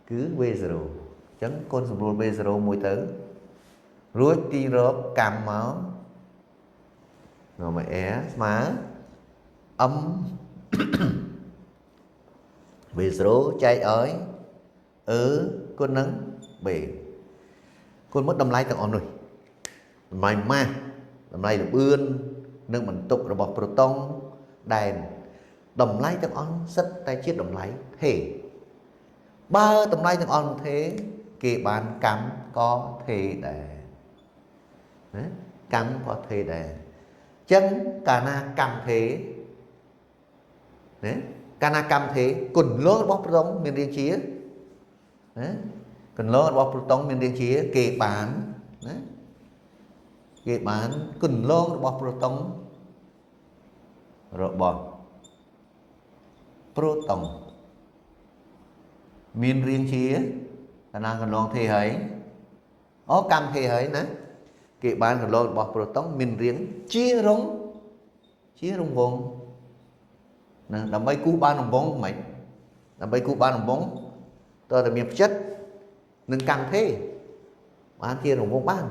គឺ V0 អញ្ចឹងគុណសម្រួល V0 មួយទៅរួចទីរកកម្មមកនាំឲ្យ R ស្មើ M V0 ចែកឲ្យ E គុណនឹង B គុណមកតម្លៃទាំងអស់នោះតម្លៃម៉ាស់តម្លៃល្បឿននិងបន្ទុករបស់ប្រូតុងដែនតម្លៃទាំងអស់សិតតែជាតម្លៃថេបើតម្លៃទាំងអស់នោះថេគេបានកម្មក៏ថេដែរណាកម្មក៏ថេដែរអញ្ចឹងកាលណាកម្មថេណាកាលណាកម្មថេគន្លងរបស់ប្រូតុងមានរាងជាណាគន្លងរបស់ប្រូតុងមានរាងជាគេបានណាគេបានគន្លងរបស់ប្រូតុងរបស់ប្រូតុងមានរាងជាកាលណាគន្លងថេហើយអូកម្មថេហើយណាគេបានគន្លងរបស់ប្រូតុងមានរាងជារងជារង្វង់ណាដើម្បីគូសបានរង្វង់មិនដើម្បីគូសបានរង្វង់តើតែមានផ្ចិតនិងកម្មថេបានជារង្វង់បាន